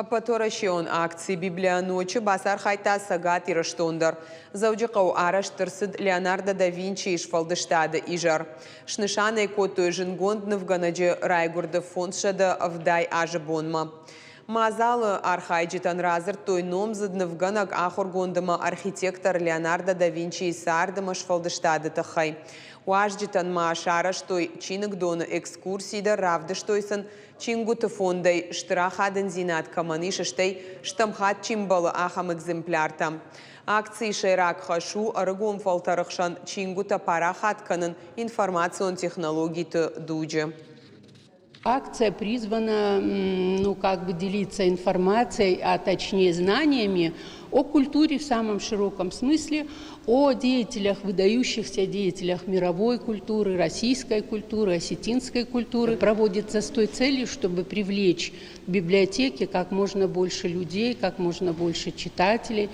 Ӕппӕтуӕрӕсеон акци Библия ночи бацархайдта Цӕгат Ирыстон дӕр. Дзӕуджыхъӕуы арӕзт ӕрцыд Леонардо да Винчийы сфӕлдыстады изӕр. Снысан ӕй кодтой зындгонд нывгӕнӕджы райгуырды 570 азы бонмӕ. Мадзалы архайджытӕн радзырдтой номдзыд нывгӕнӕг, ахуыргонд ӕмӕ архитектор Леонардо да Винчийы цард ӕмӕ сфӕлдыстады тыххӕй. Уазджытӕн ма сарӕзтой чиныгдоны экскурси дӕр, равдыстой сын Чингуыты фондӕй стыр ахадындзинад кӕмӕн ис, стӕй стӕм хатт чи мбӕлы, ахӕм экземпляртӕ. Акцийы сӕйраг хӕс у ӕрыгон фӕлтӕры хсӕн чингуытӕ парахат кӕнын информацион технологиты дуджы. Акция призвана, ну, как бы делиться информацией, а точнее знаниями о культуре в самом широком смысле, о деятелях, выдающихся деятелях мировой культуры, российской культуры, осетинской культуры. Проводится с той целью, чтобы привлечь в библиотеки как можно больше людей, как можно больше читателей.